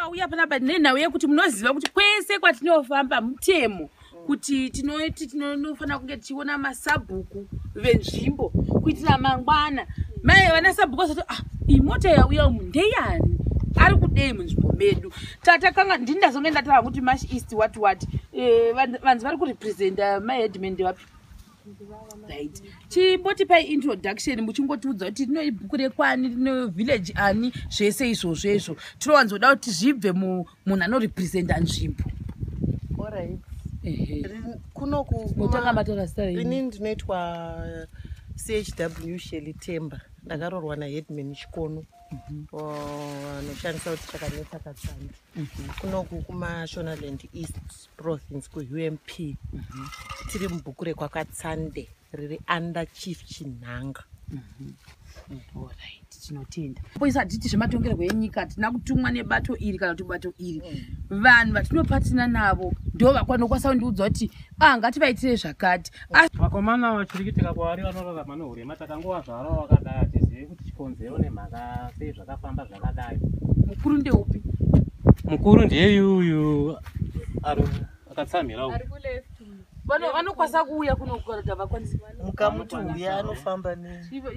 Tauya panapa nenhau yekuti munoziva kuti kwese kwatinofamba mutemo kuti tinoti tinofanira kunge tichiona masabhuku venzvimbo kuitira mangwana mai vana sabhuku vasati ah iyi mota yauya umu ndeyani ari kudei munzvimbo medu tatakanga ndini ndazonge ndataura kuti mash east what what eh, vanzi vari kurepresenta maheadman ndevapi right chimbotipai introduction muchingotiudza kuti rino ibhuku rekwani rino village ani zvese izvozvo izvo tinowanzoda kuti zvibve munhu anorepresenta nzvimbo kunokunotanga matora zita renyu ini ndinoitwa chw shely temba ndakaroorwa naheadman chikono mhm. vanoshandisa kuti chakanetsa katsandi mhm. kunoku kumashonaland east province kuump mhm. tiri mubhuku rekwakatsande riri under chief chinhanga Alright, tinotenda poisa hatiti zvematongerwo enyika hatina kutumwa nebato iri kana kuti bato iri mm. vanhu vatinopatina navo ndo vakwanokwanisa kundiudza kuti ah ngativaitire zvakati vakomana vachiri kuitika kwavari vanorarama nehurema takangovazvarawo vakadai hatizivi kuti chikonzero nemhaka sei zvakafamba zvakadai mukuru ndeupi mukuru ndeyuyu akatsamhira uyu vanokwanisa kuuya kuno kana kuti havakwanisi mukamuti uya anofamba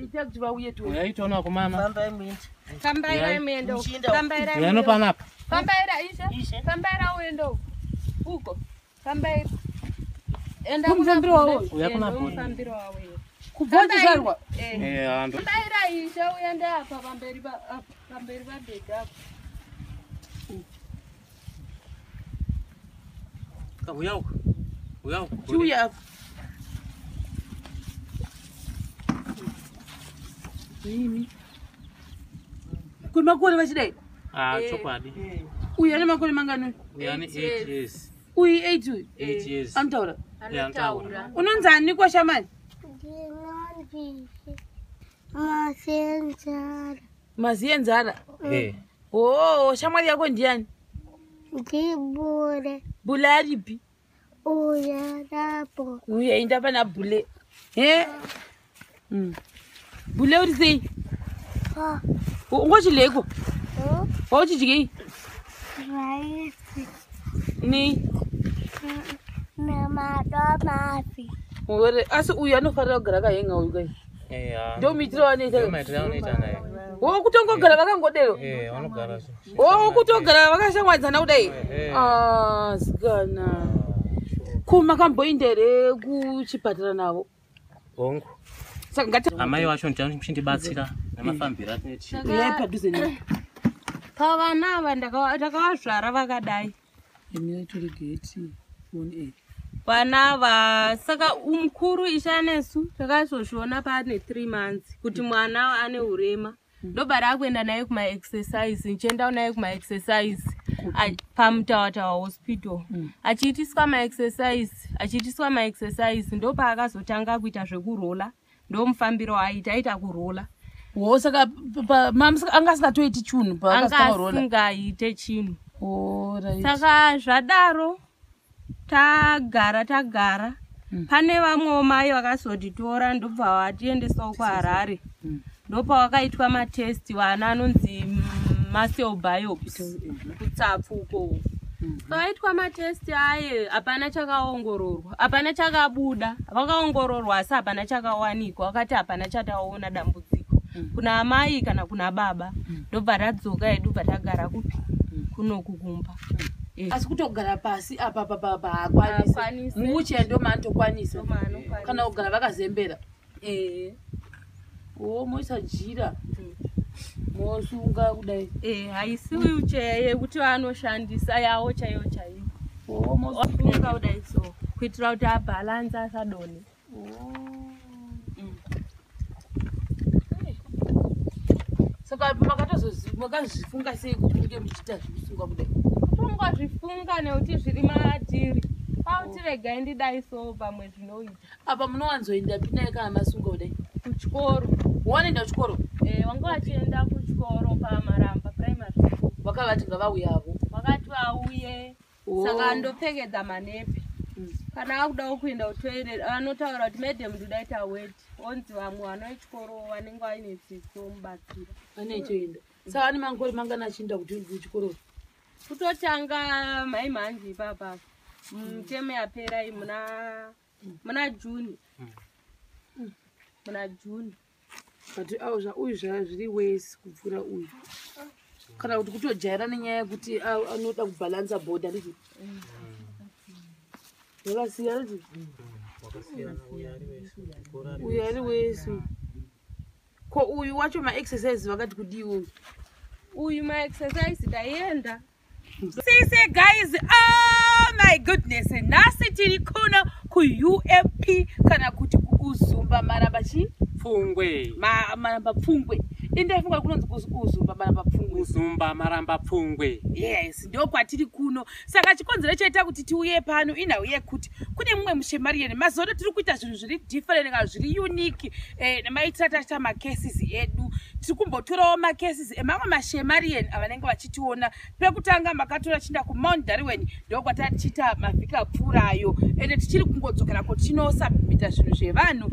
ita kuti vauye uyai tione vakomana fambai muende fambai muende fambai nopanapa fambaira ishe fambaira uende uko fambaira enda kumufambiro wawo uya kuna mufambiro wawo kubva uchizvarwa eh, eh fambaira ishe uende apa pamberi pamberi pabhedha apo Uya uko. Uya uko. Chiuya apo. Imi. Kwemakore vachidai? Ah, eh. chokwadi. Uyu ane makore mangani? Uyu ane 8 years. Uyu 8 uyu? 8 years. Anotaura? Anotaura. Unonzi ani kwa shamani? Ndinonzi Maziyenzara. Maziyenzara? Eh. Oh, shamwari yako ndiani? Ndibule. Bule aripi? Uya rapo. Uya inda pana Bule. He? Mm. Bule uri sei? Ah. Ungochileko? Hmm? Wauchidyei? Rice. Nei? Nemadomasi. Ore, asi uyu anofarira kugara akahenga uyu kai. Ndomuitiro wanoita. Ndomuitiro wanoita naye. Wo kutongogara vakangodero. Eh, vanogara. Wo kutogara vakashamwadzana kudai. Ah, sikana. Ko makamboinda here kuchipatara navo? Hongu. Saka ngati amai vacho ndichindibatsira nemafambiro atineti. Uyai padhuze neni. Pavana ava ndakavazvara vakadai. Emirai tore gate on air. Vana ava saka umukuru ishanesu takazozviona paane 3 months kuti mwana ane urema ndobva rakuenda naye kumaexercise ndichienda naye kumaexercise pamutawatawa hospital mm. achiitiswa maexercise achiitiswa maexercise ndopaakazotanga kuita zvekurola ndomufambiro waaita aita kurola wo saka anga asingatoiti chunhu anga asingaite chinhu saka zvadaro tagara tagara mm. pane vamwewo mai vakazotitora ndobva vatiendesawo kuharare mm. ndopawakaitwa matest vana anonzi muscle biopsy mm. kutsapfu uko mm. pakaitwa matest aye hapana chakaongororwa hapana chakabuda vakaongororwa asi hapana chakawanikwa vakati hapana chataona dambudziko mm. kuna amai kana kuna baba ndobva tadzoka hedu bva tagara kupi kunoku kumba Eh. Asi kutogara pasi apa apa apa haakwanisi. Muwheelchair ndo maanotokwanisa. Kana kugara vakazembera. Eh. Oh, moisa jira. Mosunga kudai. Eh, haisi wheelchair yekuti vanoshandisa yawo chaiyo chaiyo. Oh, mosunga kudai so kuitira kuti abhalanse asadonhe. Saka makazvifunga sei kuti munge muchiita zvekusunga kudai? Kutongozvifunga nekuti zviri matiri. Pauti regai ndidai so pamwe zvinoita. Apa munowanzoenda pinai kana masunga kudai? Kuchikoro. Wanoenda kuchikoro? Eh, wanga vachienda kuchikoro paMaramba Primary School. Vakavati ngavauye havo. Vakati vauye. Oh. Saka ndopfekedza manepi. Kana akudawo kuenda kutoilet anotaura kuti madam ndoda ita wet. Onzi vamwe vana vechikoro vanenge vaine tsitsi vomubatsira. Vane choenda. Saka ane makore mangani achienda kuti kuchikoro? Kutotanga mai manje ipapa mutemo yapera iyi muna June. Muna June. But awo zvauyu zviri wesi kupfuura uyu. Kana kuti kutojaira nenyaya yekuti anoda kubhalansa bhodha nditi. Zvakasiyana nditi. Uyu ari wesi. Ko uyu wacho maexercise vakati kudii uyu? Uyu maexercise taienda. Sise guys, oh my goodness, nhasi tiri kuno kuUMP kana kuti kuUzumba Maramba chi? Pfungwe. Maramba Pfungwe. Indaifunga kunonzi Uzumba Maramba Pfungwe. Uzumba Maramba Pfungwe. Yes, ndokwatiri kuno. Saka chikonzero chaita kuti tiuye pano inhau yekuti kune mumwe mushemariyeni. Mazuva tiri kuita zvinhu zviri different kana zviri unique nemaitiro ataita macases edu. Tiri kumbotorawo macases emamwe mashemariyeni avanenge vachitiona. Pekutanga makatora chinda kuMount Darwin ndokwatatichiita mavhiki apfuurayo. Ende tichiri kungodzokera ko tinosubmita zvinhu zvevanhu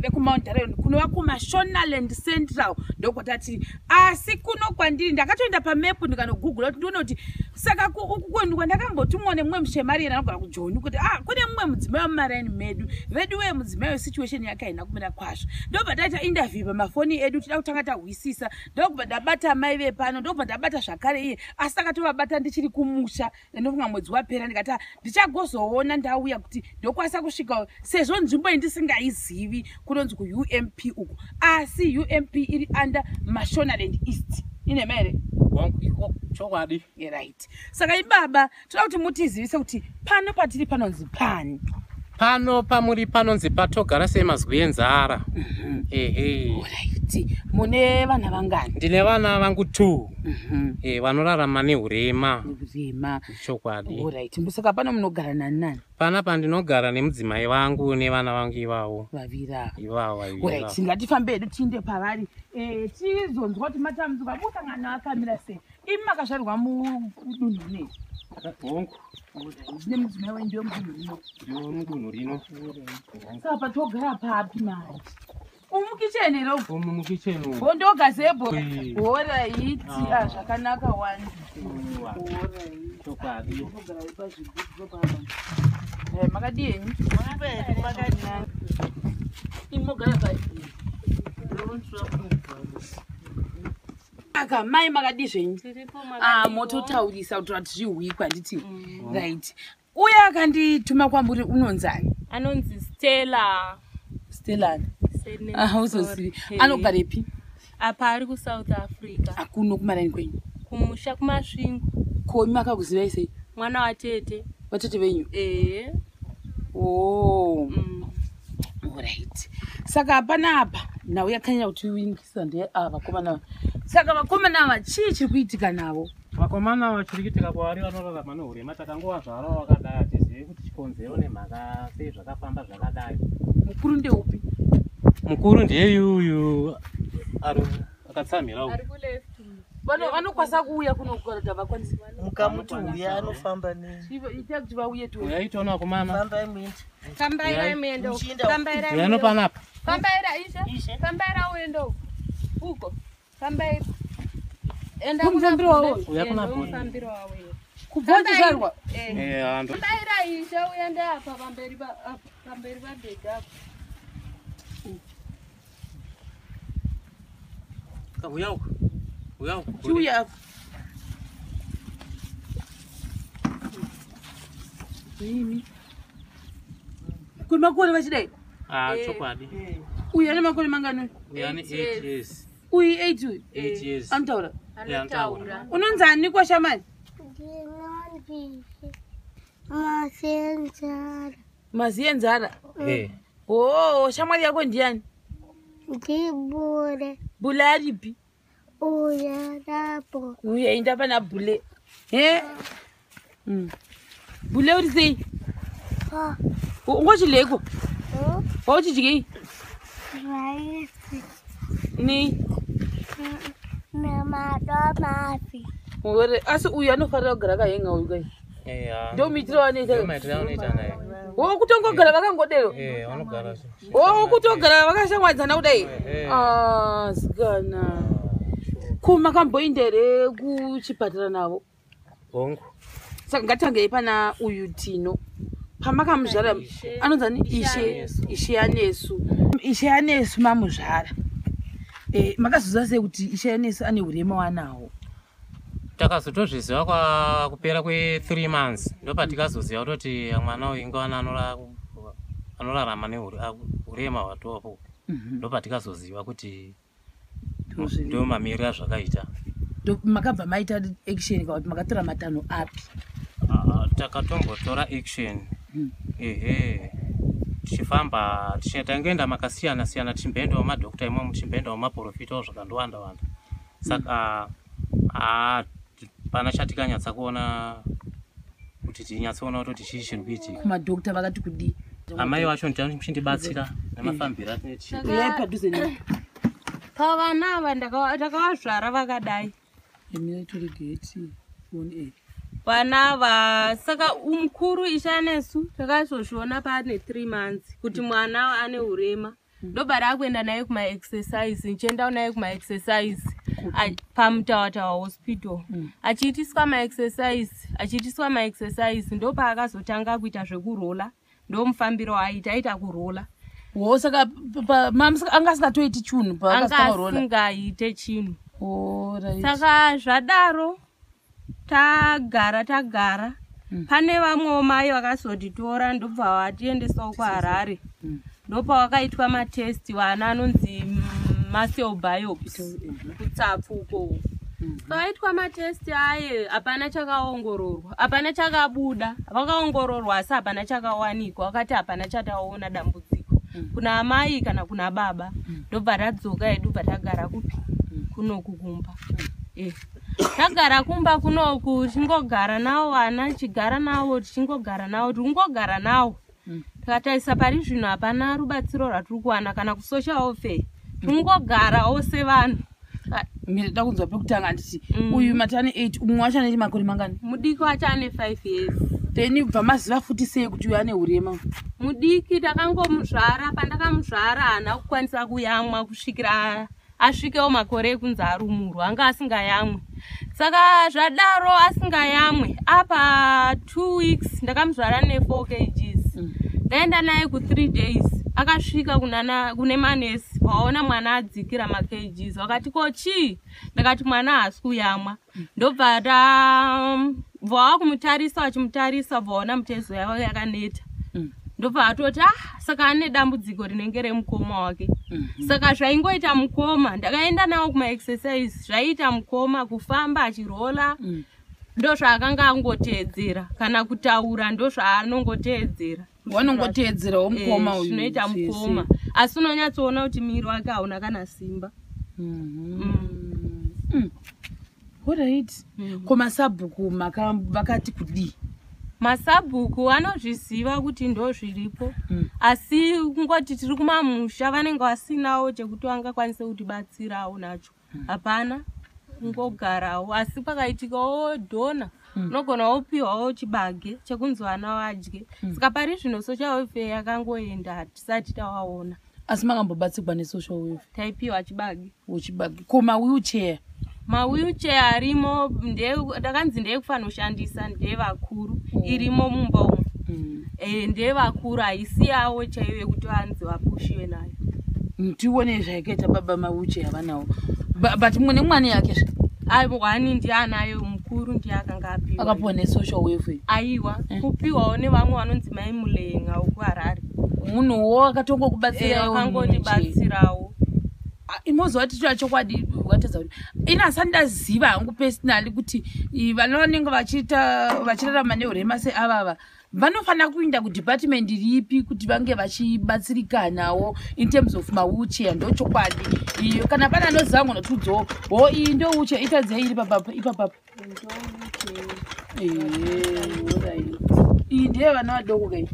vekuMount Darwin kunova kuMashonaland Central ndokwatati. Asi kuno kwandiri ndakatoenda pamepu ndikanogoogle kuti ndione kuti saka uku kwenyu kwandakambotumwa nemumwe mushemariyeni anogara kuJoni kuti kune mumwe mudzimai wemumaraini medu vedu we mudzimai wesituation yake haina kumira kwazvo. Ndobva taita interview pamafoni edu tida kutanga tahwisisa, ndokubva ndabata mai vepano, ndokubva ndabata zvakare iye, asi takatovabata ndichiri kumusha ndofunga mwedzi wapera ndikati ndichagozoona ndauya kuti ndokwanisa kusvika sezvo nzvimbo iyi ndisingaizivi kunonzi kuUMP uku, asi UMP iri under Mashonaland East. Ine here? Chokwadi. Right. Saka ibaba toda kuti mutizivise kuti pano patiri panonzi pani. Pano pamuri panonzi patogara semazwi enzara. Ehe. Alright. Mune vana vangani? Ndine vana vangu 2. Vanorarama nehurema. Hurema. Chokwadi. Alright. Saka pano munogara nani nani? Panapa ndinogara nemudzimai vangu nevana vangu ivavo. Vaviri ava. Ivavo vaviri. Alright. Ngatifambe hedu tiinde pavari. Tizonzwa kuti matambudziko amusangano akamira sei. Imi makazvarwa mudunhu nei? Hongu. Ndine mudzimai wenyu ndiwe mudunhu rino. Ndiwe mudunhu rino. Saka patogara papi manje? Umu kicheni here umu? Umu mukicheni umu. Hondogazebo. Alright. Zvakanaka wani. Alright. Chokwadi. Unogara pazvigubhu papa. Makadii henyu? Imi mogara papi? Aka mai makadii zvenyu? Mototaurisa kuti zvihwikwa nditi. Right. Uye akandituma kwamuri unonzani? Anonzi Stella. Stella. Uzozivi. Anogarepi? Apa ari kuSouth Africa. Akuno kumaraini kwenyu? Kumusha kuMasvingo. Ko imi makakuzivai sei? Mwana watete. Vatete venyu? Eh. Oh. Alright. Saka hapana apa nhau yakanyanya kuti wingisa ndeye ava vakomana. Saka vakomana ava chii chiri kuitika navo? Vakomana vachiri kuitika kwavari vanorarama nehurema takangova vakadai hatizivi kuti chikonzero nemhaka sei zvakafamba zvakadai. Mukuru ndeupi? Mukuru ndeyuyu akatsamhira uyu. Vanokwanisa kuuya kuno kana vakwanisi. Mukamuti uya anofamba nei? Ita kuti vauye tu. Uyai tione vakomana. Fambai muende. Fambai muende. Fambai. Uyai nopanapa. Fambai ishe. Fambai uende uko. Fambai. Enda kumufambiro wawo. Uya kuna bhora. Mufambiro wawo. Kubva uchizvarwa? Eh, ando. Fambai ishe uende apa pamberi pa pamberi pa bhega apa. Uya uko. Uya uko. Chiuya apa. Imi. Kwemakore vachidai? Chokwadi. Uyu ane makore mangani? Uyu ane 8 years. Uyu 8 uyu? 8 years. Anotaura? Anotaura. Unonzi ani kwashamani? Ndinonzi Maziyenzara. Maziyenzara? Oh, shamwari yako ndiani? Ndibule. Bule aripi? Uya rapo. Uya enda pana Bule. He? Bule uri sei? Ungochidyeko? Wauchidyei? Raisi. Nei? Nemadomasi. Asi uyu anofarira kugara akahenga uyu kai. Ndomuitiro waanoita. Ndomuitiro waanoita naye. Wo kutongogara vakangodero. Vanogara. Wo kutogara vakashamwadzana kudai. Sikana. Ko makamboenda here kuchipatara navo? Hongu. Saka ngatangei pana uyu Tino. Pamakamuzvara anonzani? Ishe, Ishe Anesu. Ishe Anesu mamuzvara, makazoziva sei kuti Ishe Anesu ane urema wanawo? Takazotozviziva kwakupera kwe3 months, ndopatikazoziva kutoti mwana uyu ingwana anorarama neurema hwatopo. Ndopatikazoziva kuti ndo mamiriro azvakaita. Makabva maita action kana kuti makatora matanho api? Ah, takatombotora action, ehe, tichifamba tangoenda makasiyana siyana, tichimboendawo madhokta imomo, tichimboendawo maprofitawo, zvakandowanda wanda. Saka pana chatikanyatsa kuona kuti tinyatsoona kutoti chii chiri kuitika. Kumadhokta vakati kudii? Amai vacho ndichindibatsira nemafambiro atinee. Uyai padhuze ne Pavana ava takavazvara vakadai. Emirai toregeti on air. Vana ava, saka umukuru Ishanesu takazozviona paane 3 months kuti mwana ane urema. Ndobva rakuenda naye kumaexercise, ndichienda naye kumaexercise paMutawatawa Hospital, achiitiswa maexercise, achiitiswa maexercise, ndopaakazotanga kuita zvekurola. Ndomufambiro waaita, aita kurola. Wo, saka anga asingatoiti chunhu Anga paakasitarola? asingaite chinhu. Saka zvadaro tagara tagara, pane vamwewo mai vakazotitora, ndobva vatiendesawo kuHarare. Ndopawakaitwa matest vana anonzi muscle biopsy kutsapfu uko. Pakaitwa matest aye, hapana chakaongororwa, hapana chakabuda. Vakaongororwa asi hapana chakawanikwa. Vakati hapana chataona dambudziko kuna amai kana kuna baba. Ndobva tadzoka hedu, bva tagara kupi? Kunoku kumba. Tagara kumba kunoku, tichingogara navo vana, tichigara navo, tichingogara navo, tikungogara navo. Tikatarisa pari zvino, hapana rubatsiro rwatiri kuwana kana kusocial welfare. Tikungogarawo sevanhu. Ndida kunzwa pekutanga, handiti? Uyu mati ane 8, umwe wacho ane makore mangani? Mudiki wacho ane 5 years. Then bva maziva futi sei kuti uyu ane urema? Mudiki takangomuzvara. Pandakamuzvara haana kukwanisa kuyamwa kusvikira asvikewo makore ekunzi arumurwa, anga asingayamwe. Saka zvadaro asingayamwe, apa 2 weeks ndakamuzvara ne4 kgs. Ndaenda naye ku3 days, akasvika kune manesi, vaona mwana adzikira makgs. Vakati, "Ko chii?" Ndakati, "Mwana haasi kuyamwa." Ndobva ta bva vakumutarisa, vachimutarisa, vaona mutezo yavo yakaneta. Ndobva atoti, "Ah, saka ane dambudziko rinenge remukoma wake." Saka zvaingoita mukoma, ndakaenda nawo kumaexercise, zvaiita mukoma kufamba achirola, ndo zvaakanga angoteedzera, kana kutaura ndo zvaanongoteedzera. Wanongoteedzerawo mukoma uyu. Zvinoita mukoma, asi unonyatsoona kuti muviri wake hauna kana simba. Alright, ko masabhuku vakati kudii? Masabhuku anozviziva kuti ndo zviripo, asi kungoti tiri kumamusha, vanenge vasinawo chekuti vangakwanise kutibatsirawo nacho, hapana, kungogarawo. Asi pakaitikawo donor, unogona wopiwawo chibage chekunzi vana vadye. Saka pari zvino social welfare yakangoenda, hatisati tawaona. Asi makambobatsirwa nesocial welfare? Taipiwa chibage. Uchibage. Ko mawheelchair? Mawheelchair arimo, ndakanzi ndeyekufanoshandisa ndevakuru, irimo mumba umu. Ndevakuru, haisi yavo chaiyo yekuti vanzi vapushiwe nayo. Tione zvakaita baba mawheelchair avanawo. But mumwe nemumwe ane yake zve? Aiwani, ndiye anayo mukuru, ndiye akanga apiwa. Akapiwa nesocial welfare? Aiwa, kupiwawo nevamwe vanonzi Mai Mulenga wekuHarare. Munhuwo akatongokubatsirawo? Vakangondibatsirawo. Imozova tichiva chokwadi, watadza kuti ini asati ndaziva hangu personally kuti vana vanenge vachiita vachirarama neurema seavava vanofanira kuinda kudepartment ripi kuti vange vachibatsirikanawo in terms of mawheelchair. Ndo chokwadi. Iyo kana pane anoziva ngonotiudzawo ho. Iyi ndo wheelchair, itadzei iri papapa ipapapa. Alright. Iyi ndeye vana vadoko kai?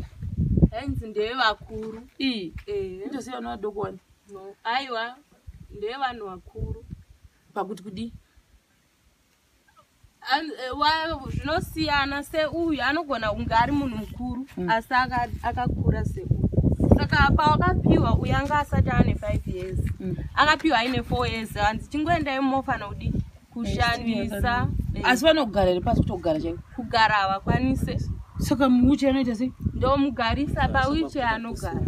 Ainzi ndevakuru. Iyi indosiya vana vadoko wani. No, aiwa, ndevanhu vakuru. Pakuti kudii? Zvinosiyana, seuyu anogona kunge ari munhu mukuru, asi akakura seuyu. Saka pawakapiwa uyu anga asati ane 5 years. Akapiwa aine 4 years, hanzi chingoendai mofana kudi. Kushandisa. Asi vanogara here pasi, kutogara chaiko? Kugara havakwanise. Saka muwheelchair anoita sei? Ndomugarisa pawheelchair, anogara.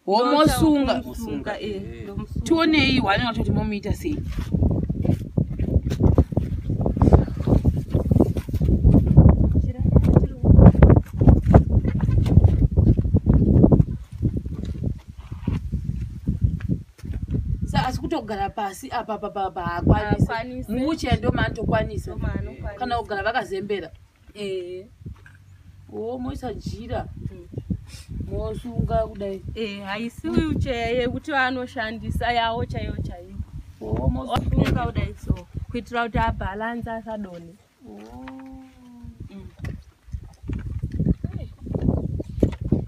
Womosunga? Ndomusunga, ndomusunga. Tionei hwane wacho kuti momuita sei. Asi kutogara pasi apa apa haakwanisi? Haakwanisi. Muwheelchair ndo maanotokwanisa? Ndomaanokwanisa. Kana kugara vakazembera? Eh. O, moisa jira, mosunga kudai? Haisi wheelchair yekuti vanoshandisa yavo chaiyo chaiyo. O, mosunga. Osunga kudai so kuitira kuti abhalanse, asadonhe.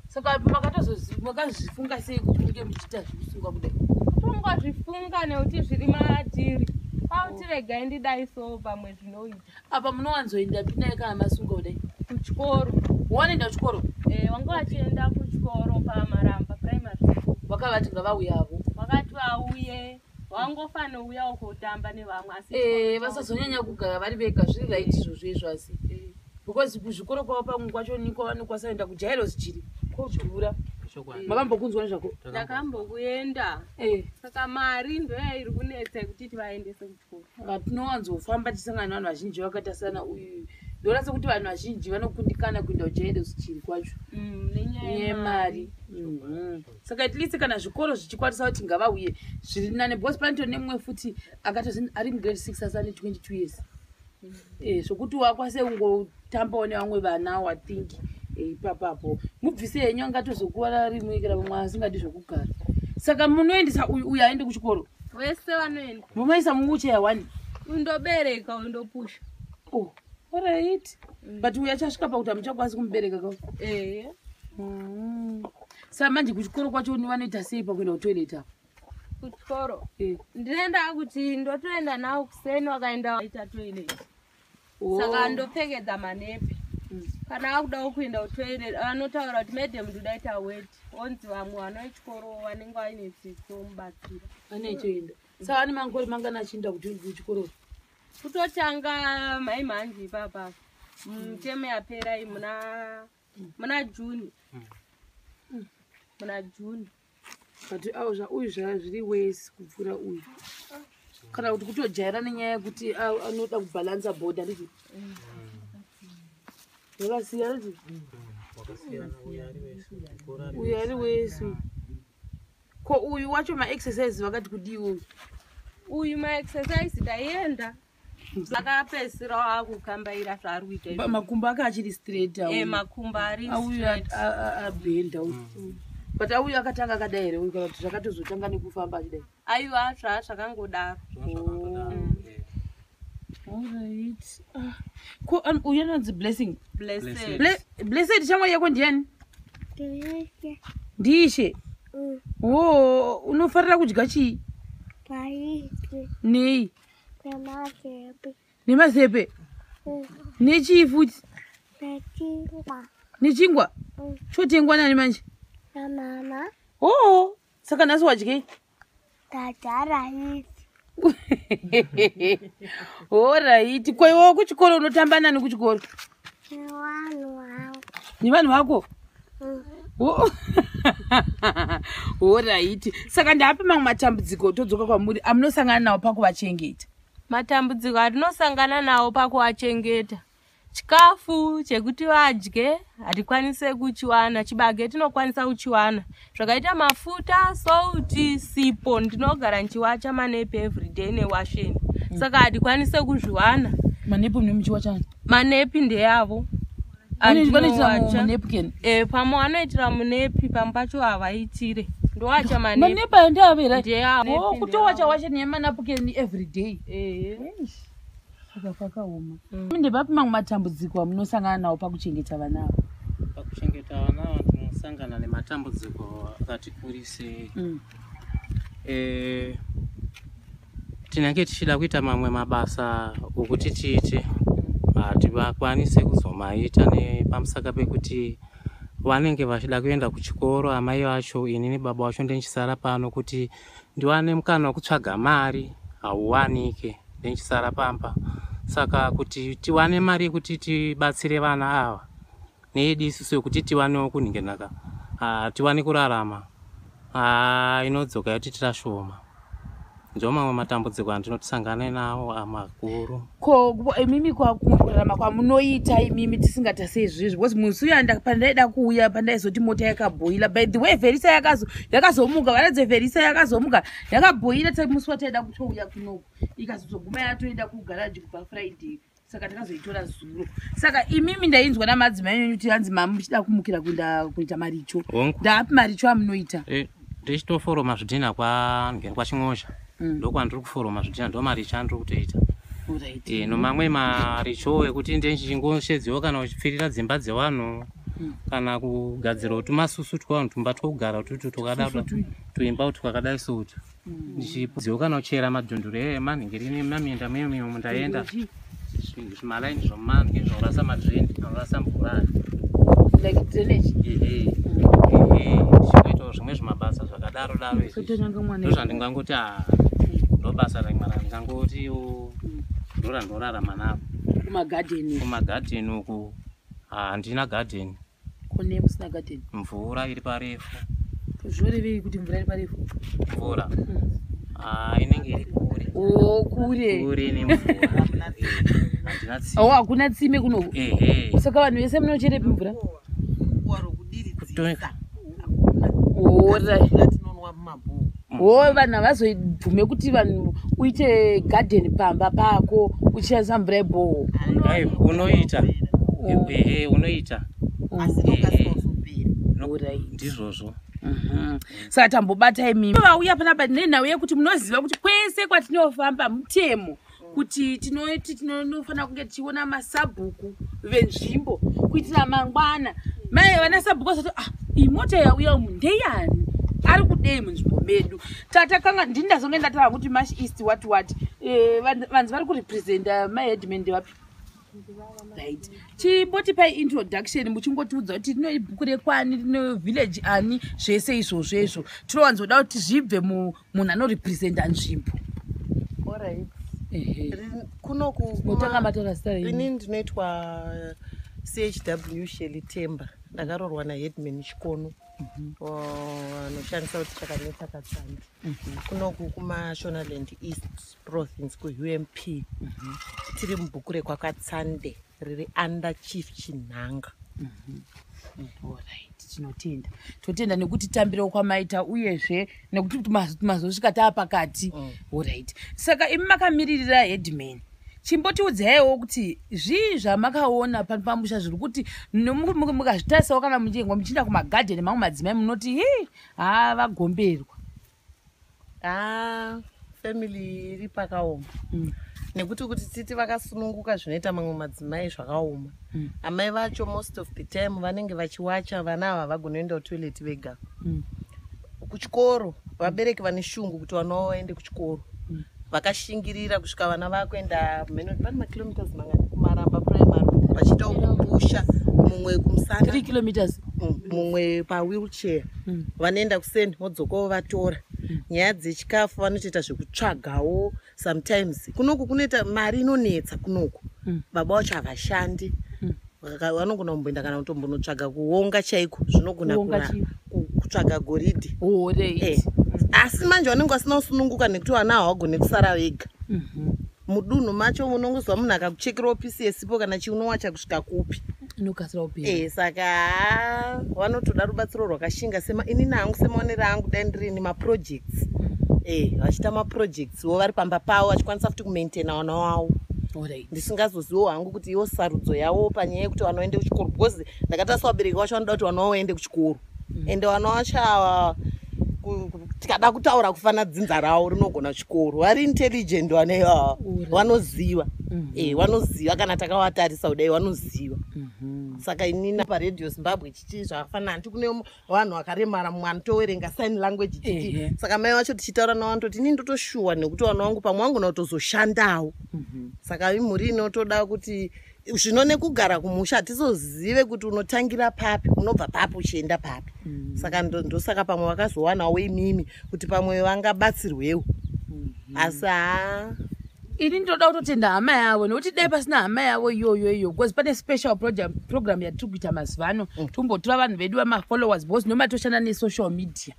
Saka makazvifunga sei kuti munge muchiita zvekusunga kudai? Kutongozvifunga nekuti zviri matiri, pauti regai ndidai so, pamwe zvinoita. Apa munowanzoenda pinai kana masunga kudai? Kuchikoro. Wanoenda kuchikoro? Wanga vachienda kuchikoro paMaramba Primary School. Vakavati ngavauyavo? Vakati vauye, wangofanouyawo kotamba nevamwe, asi chikoro Vasazonyanya kugara vari vega. Zviri right izvozvo izvo, asi because kuzvikoro kwavo pamwe kwacho niko vanokwanisa kuenda kuJairos Jiri, kodhura. Chokwadi. Makambokunzwa nezvako? Ndakambokuenda. Saka mari ndoyairi kunetsa yekuti tivaendese kuchikoro. Saka tinowanzofamba tichisangana nevanhu vazhinji vakaita sana uyu. Ndoona sekuti vanhu vazhinji vanokundikana kuenda kuJairos Jiri kwacho Nenyaya yemari. Saka at least kana zvikoro zvichikwanisa kuti ngavauye, zviri nane, because panotori nemumwe futi akatozi ari mugrade 6 asi ane 22 years. Zvokuti wakwanise kungotambawo nevamwe vana, I think ipapapo mubvise henyu, angatozokuwara rimwe kana vamwe asingadi zvokugara. Saka munoendesa uyu, uyu aende kuchikoro? Wese vanoenda. Mumaisa muwheelchair one? Undobereka, undopusha. Oh, alright, but uyu achasvika pakuti hamuchakwanisi kumubereka ka? Ehe. Saka manje kuchikoro kwacho vanoita sei pakuenda kutoilet apo? Kuchikoro ndinoenda kuti ndotoenda nawo kuseni, wakaenda ita toilet. Saka ndopfekedza manepi. Kana akudawo kuenda kutoilet vanotaura kuti, "Madam, ndodaita wet." Onzi vamwe vana vechikoro vanenge vaine tsitsi vomubatsira. Anechoenda. Saka ane makore mangani achienda kuti kuchikoro? Kutotanga mai mhanji ipapa mutemo yapera iyi, muna June, muna June. But awo uyu zviri worse kupfuura uyu, kana kuti kutojaira nenyaya yekuti anoda kubhalansa body, handiti? Zvakasiyana ti. Wakasiyana, uyu ari worse, kuchikoro ari Uyu ari worse. Ko uyu wacho maexercise vakati kudiwo? Uyu maexercise ndaienda, akapedzisira akukambaira zvaari kuita izvo. Makumbo ake achiri straight? Makumbo ari Auyu straight. Abhenda uyu. But auyu akatanga akadai here uyu, kana kuti zvakatozotanga nekufamba achidai? Aiwa, zvaa zvakangodaro. Zvakandodaro. Alright. Ah. Ko uyu anonzi Blessing? Blessed. Blessed. Blessed, shamwari yako ndiani? Ndishe. Ndiishe? O, unofarira kudya chii? Raisi. Nei? Nemazepe. Nemazepe? Nechii futi? Nechingwa. Nechingwa? Chotengwa nani manje? Namama. Oo, saka nhasi wadyei? Tadya raisi. Alright. Koiwo kuchikoro unotamba nani kuchikoro? Nevanhu vangu. Nevanhu vako? Alright, saka ndapi mamwe matambudziko, todzoka kwamuri, amunosangana nawo pakuvachengeta? Matambudziko atinosangana nawo pakuwachengeta, chikafu chekuti vadye hatikwanise kuchiwana. Chibage tinokwanisa kuchiwana, zvakaita mafuta, sauti, sipo. Ndinogara ndichiwacha manepi everyday newasheni, saka hatikwanise kuzviwana. Manepi mune muchiwachani? Manepi ndeyavo. Vanoitira Andinowacha. munapkin? Pamwe vanoitira munepi, pamwe pacho havaitire. Ndowacha manepi. Manepi ayo ndeavera? Ndeyavo. Oh, kutowacha wacha nemanapkin everyday? Ehe. Saka kwakaoma. Ndepapi mamwe matambudziko amunosangana nawo pakuchengeta vana ava? Pakuchengeta vana ava tinosangana nematambudziko akati kurisei. Tinenge tichida kuita mamwe mabasa okuti tiite, hativakwanisi kuzomaita nepamusaka pekuti vanenge vachida kuenda kuchikoro amai vacho. Inini baba vacho ndichisara pano kuti ndiwane mukana wekutsvaga mari, hauwanike. Ndichisara pamba. Saka kuti tiwane mari yekuti tibatsire vana ava neyedu isusu yekuti tiwanewo kunhingenaka, tiwane kurarama, inodzoka yotiitira shoma. Ndiwo mamwe matambudziko andinotisangana nawo amakuru. Ko imimi kumwe kurarama kwamunoita imimi tisingatasei izvizvi, because musi uya pandaida kuuya pandaizoti mota yakabhoila. By the way, Verisa yakazomuka, varadze Verisa yakazomuka yakabhoila musi wataida kutouya kunoku, ikazozoguma yatoenda kugaraji kubva Friday, saka takazoitora zuro. Saka imimi ndainzwa namadzimai enyu kuti hanzi mama muchida kumukira kuenda kuita maricho. Ndaapi maricho amunoita? Ndichitoforoma zvidhina kwaChing'ozha. Ndokwandiri kuforoma zvidhina, ndo maricho andiri kutoita. Nomamwe maricho ekuti ndichingoshedzewo kana uchipfirira dzimba dzevanhu, kana kugadzirawo tumasusu twavanhu, tumba twokugara tutu twakadaro, tuimba twakadai soutu. Ndichidziwo kana kuchera madhunduru emanhingirini maminda muyemuyemo ndaenda zvimalaini zvomumanhi zvinorasa madrain anorasa mvura. Like drainage. Ehe, ndichingoitawo zvimwe zvimabasa zvakadaro daro izvi. Ndozvandingangoti ndo basa rimwe randingangotiwo ndo randorarama naro. Kumagadheni? Kumagadheni uku handina gadheni. Kune musina gadheni? Mvura iri parefu. Zvorevei kuti mvura iri parefu? Mvura inenge iri kure. O, kure. Kure nemvura, handina tsime. O, hakuna tsime kunoku? Ehe. Saka vanhu vese munocherepi mvura? Rokudiridzisa. Ora. Tinonwa mumabhuku. O, vanhu havazobvume kuti vanhu uite gadheni pamba pako uchishandisa mvura yebhoho? Aiwa, unoita. Ehe, unoita. Asi inokasika kuzopera. Ndizvozvo. Saka tambobata imimi vauya panapa nenhau yekuti munoziva kuti kwese kwatinofamba mutemo kuti tinoti tinofanira kunge tichiona masabhuku venzvimbo kuitira mangwana mai vana sabhuku vasati, ah, iyi mota yauya umu ndeyani, ari kudei munzvimbo medu? Tatakanga ndini ndazonge ndataura kuti Mash East what what. Vanzi vari kurepresenta maheadman ndevapi? Right, chimbotipai introduction muchingotiudza kuti rino ibhuku rekwani, rino village ani, zvese izvozvo izvo tinowanzoda kuti zvibve munhu anorepresenta nzvimbo. Alright. Kunoku Motanga mataura zita renyu. Inini ndinoitwa CHW Shely Temba. Ndakaroorwa naheadman Chikono, vanoshandisa kuti Chakanetsa Katsandi, kunoku kuMashonaland East Province, kuUMP. Tiri mubhuku rekwaKatsande riri under Chief Chinhanga. Alright, tinotenda, totenda nekuti tambirawo kwamaita, uyezve nekuti mazosvika taa pakati. Alright, saka imi makamiririra headman, chimbotiudzaiwo kuti zvii zvamakaona pano pamusha zviri kuti mukazvitarisawo kana muchingwa muchiinda kumagadheni mamwe madzimai munoti hi, ha, vagomberwa? Ha, family iri pakaoma nekuti kuti titi vakasununguka zvinoita mamwe madzimai zvakaoma. Amai vacho most of the time vanenge vachiwacha, vana ava vagonoenda kutoilet vega. Kuchikoro vabereki vane shungu kuti vana vavo vaende kuchikoro. Vakashingirira kusvika vana vakuenda mheno pane makilometers mangani kuMaramba Primary, vachiitawo kupusha mumwe kumusana. 3 kilometers. Mumwe pawheelchair. Vanoenda kuseni vodzokawo vatora. Nyaya dzechikafu vanotoita zvekutsvagawo sometimes. Kunoku kunoita mari inonetsa kunoku. Baba vacho havashandi. Vanogona kumboenda kana kutombonotsvaga kuonga chaiko zvinogona Kuonga chii? kutsvaga goridhe. Alright. Asi manje vanenge vasina kusununguka nekuti vana havagone kusara vega. Mudunhu macho unongozwa munhu akakuchekerawo pisi yesipo kana chiunowacha kusvika kupi? Inokasira kupera. Saka haa, vanotoda rubatsiro rwakashinga. Sema inini hangu, semaonero angu, dai ndirini maprojects, vachiita maprojects wo vari pamba pavo vachikwanisa futi kumaintaina vana vavo. Ndisingazoziwo hangu kuti iwo sarudzo yavo panyaya yekuti vana vaende kuchikoro, because ndakatarisa vabereki vacho vanoda kuti vana vavo vaende kuchikoro. Ende vana vacho ava tikada kutaura kufana dzinza ravo rinogona chikoro, vari intelligent vana ivava. Vanoziva. Vanoziva kana takavatarisa kudai vanoziva. Saka inini paRadio Zimbabwe chichi zvakafanana nti kune vanhu vakaremara, mumwe anotoverenga sign language chichi. Saka mai vacho tichitaura navo vanototi inini ndotoshuwa nekuti vana vangu pamwe vangona kutozoshandawo. Saka imhuri inotoda kuti zvino nekugara kumusha hatizozive kuti unotangira papi, unobva papi uchienda papi. Saka ndosaka pamwe vakazowanawo imimi kuti pamwe vangabatsirwewo. Asi haa, Ini ndinoda kutotenda hama yavo, nekuti dai pasina hama yavo iyoyo iyo, because pane special program yatiri kuita mazuva ano, tombotora vanhu vedu vamafollowers, because noma toshanda nesocial media.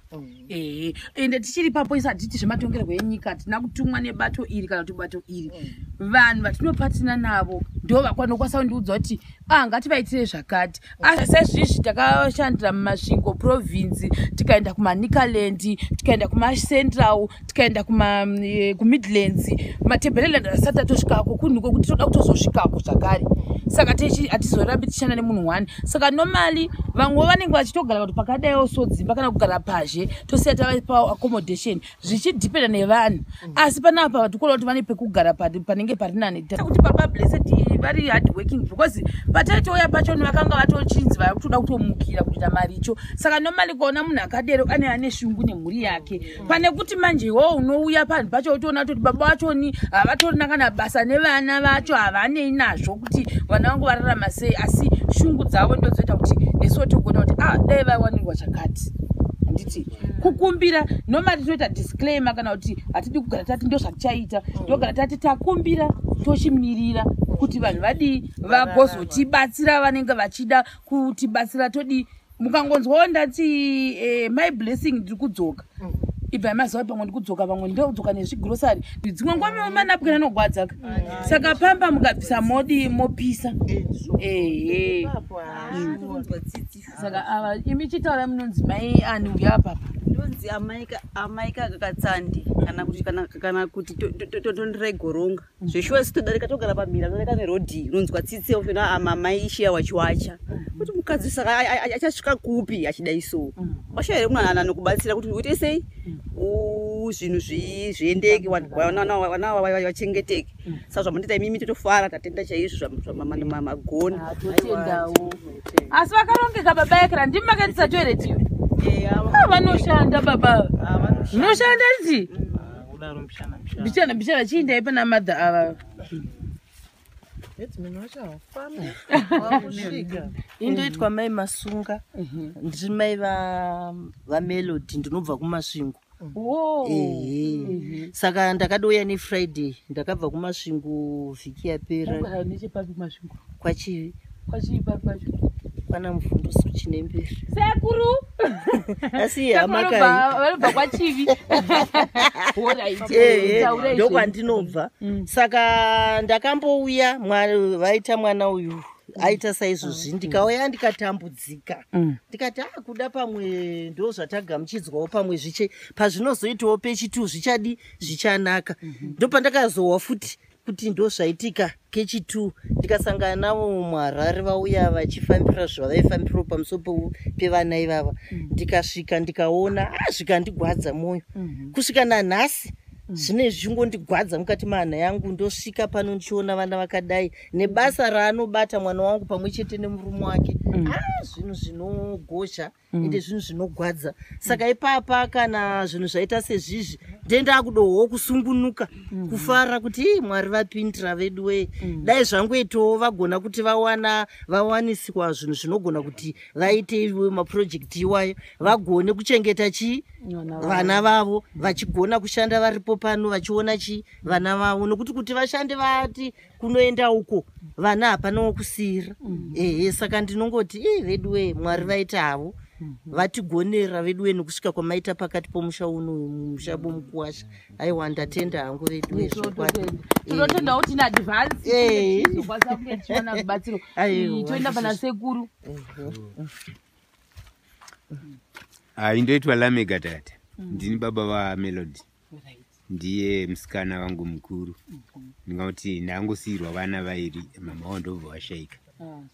Ehe, ende tichiri papo, isu hatiti zvematongerwo enyika, hatina kutumwa nebato iri kana kuti bato iri. Vanhu vatinopatina navo ndo vakwanokwanisa kundiudza kuti ah, ngativaitire zvakati. Asi sezvizvi takashandira muMasvingo province, tikaenda kuManicaland, tikaenda kumaCentral, tikaenda kuMidlands, Matebeleland asati atosvikako, kunhu kwekuti toda kutozosvikako zvakare. Saka hatizorambi tichishanda nemunhu one. Saka normally vamwe vanenge vachitogara kuti pakadaiwo so dzimba kana kugara pazhe, tosiya tavaipawo accommodation, zvichidhipenda nevanhu. Asi panapa tikuona kuti vane pekugara panenge pari nani, kuti baba Blessed vari hard working, because pataitouya pachoni vakanga vatochinzi vari kutoda kutomukira kuita maricho. Saka normally kuona munhu akadero ane shungu nemhuri yake, pane kuti manje iwowo unouya panhu pacho utoona kutoti baba vachoni havatorina kana basa nevana vacho, havanei nazvo kuti vana vangu vararama sei, asi shungu dzavo ndodzoita kuti nesuwo togona kuti ah, dai vawanirwa chakati. Handiti kukumbira normally tinoita disclaimer, kana kuti hatidi kugara tati ndo zvatichaita, togara tati takumbira, tochimirira kuti vanhu vadii, vagozotibatsira, vanenge vachida kutibatsira. Todii? Mukangonzwawo ndati my blessing, ndiri kudzoka, ibvai mazuva pamwe ndikudzoka, pamwe ndodzoka nezvigrosari. Dzimwe nguva manapukeni anogwadzaka, saka pamba mukabvisa modi mopisa. Ehe, saka ava imi chitaura, munonzi mai ani? Uya apapa. Ndonzi amai Katsandi, kana kuti Tondirai Goronga. Zveshuwa isu todarika, togara pamhira, todarika nerodhi, unonzwa tsitsi ofena amai ishiya wachiwacha kuti mukadzi saka achasvika kupi achidai so. Washa here munhu anokubatsira kuti uite sei, zvinhu zviendeke, vana vachengeteke? Saka zvamundiita imimi totofara, tatenda chaizvo zvamagona. Totendawo. Asi vakarongeka baba ekera, ndimi makaendesa toilet iyo? Ah, vanoshanda baba, munoshanda nditi mbichana mbichana. Chiindai pana madha ava. Headman wacho hafambi, wakusvika. Indoitwa mai Masunga, ndiri mai vaMelody, ndinobva kuMasvingo. Ehe, saka ndakadouya neFriday, ndakabva kuMasvingo vhiki yapera. Ungara nechepapi kuMasvingo? Kwachivi. Kwachivi papi pacho? Kwana Muvhundusi Chinemberi. Sekuru. Asi hama kai. Vanobva kwaChivi. Alright. Ehe. Taurai. Ndokwandinobva. Saka ndakambouya vaita mwana uyu aita saizvozvi, ndikauya ndikatambudzika, ndikati a kuda pamwe ndo zvatagamuchidzwawo, pamwe zviche pazvinozoitawo pechitu zvichadi zvichanaka. Ndopandakazohwa futi kuti ndo zvaitika kechitu, ndikasangana navo muHarare vauya vachifambira zvavaifambirawo pamusoro pevana ivava. Ndikasvika ndikaona, a zvikandigwadza mwoyo. Kusvika nanhasi zvine zvichingondigwadza mukati mehana yangu. Ndosvika pano ndichiona vana vakadai nebasa raanobata mwana wangu pamwe chete nemurume wake, ah, zvinhu zvinogozha ende zvinhu zvinogwadza. Saka ipapa kana zvinhu zvaita sezvizvi, ndendakudohwo kusungunuka, kufara kuti "Ii, Mwari vapindira vedu wee." Dai zvangoitawo vagona kuti vawana vawaniswa zvinhu zvinogona kuti vaite iwo maprojects iwayo, vagone kuchengeta chii, vana vavo, vachigona kushanda varipo pano, vachiona chii, vana vavo, nokuti kuti vashande vati kunoenda uko, vana hapana wokusiyira. Ehe, saka ndinongoti ii vedu wee, Mwari vaita havo, vatigonera vedu wee nekusvika kwamaita pakati pomusha uno, musha bomukuwasha. Aiwa, ndatenda hangu vedu wee, zvokwadi. Tinotendawo kuti in advance tizokwanisa kunge tichiwana rubatsiro. Aiwa, Toenda pana sekuru. Ah, indoitwa Lamega tata. Ndini baba vaMelody, ndiye musikana wangu mukuru. Ndingauti ndangosiyirwa vana vairi, mama wavo ndobva vashaika,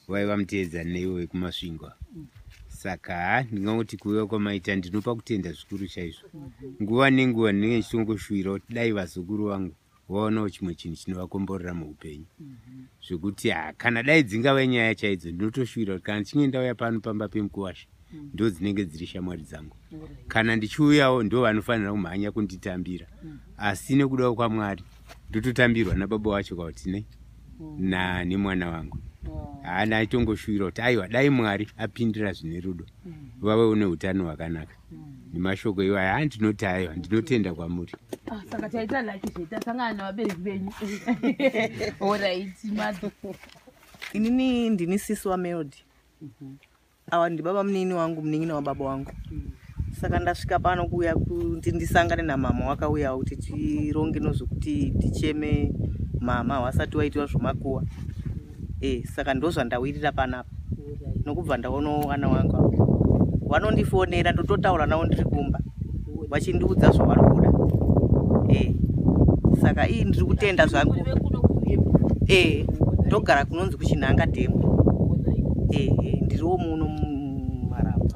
vaiva muteedza neivo vekuMasvingo. Saka ha, ndingangoti kuuya kwamaita ndinopa kutenda zvikuru chaizvo. Nguva nenguva ndinenge ndichitongoshuwira kuti dai vazukuru vangu vaonawo chimwe chinhu chinovakomborera muupenyu, zvekuti ha, kana dai dzingava nyaya chaidzo, ndinotoshuwira kuti kana ndichinge ndauya pano pamba pemukuwasha, ndo dzinenge dziri shamwari dzangu, kana ndichiuyawo ndo vanofanira kumhanya kunditambira. Asi nekudawo kwaMwari ndototambirwa nababa wacho kauti ne na nemwana wangu. Haa, ndaitongoshuwira kuti aiwa, dai Mwari apindira zvine rudo, vavewo neutano hwakanaka. Nemashoko iwayo handinoti aiwa, ndinotenda kwamuri. Ah, saka taita laki zve tasangana nevabereki venyu. Orit madhi. Inini ndini sisi waMelody. Awa ndibaba munini wangu, munin'ina wababa wangu. Saka ndasvika pano kuuya kuti ndisangane namama wakauyawo kuti tironge nozvokuti ticheme mama wasati waitiwa zvomakuwa. Saka ndozvandawirira panapa nokubva ndaonawo vana wangu ava. Vanondifonera, ndototaura navo ndiri kumba vachindiudza zvavari kuda. Saka ii ndiri kutenda zvangu. Ndogara kunonzi kuChinhanga dhemu. Ndiriwo muno muMaramba.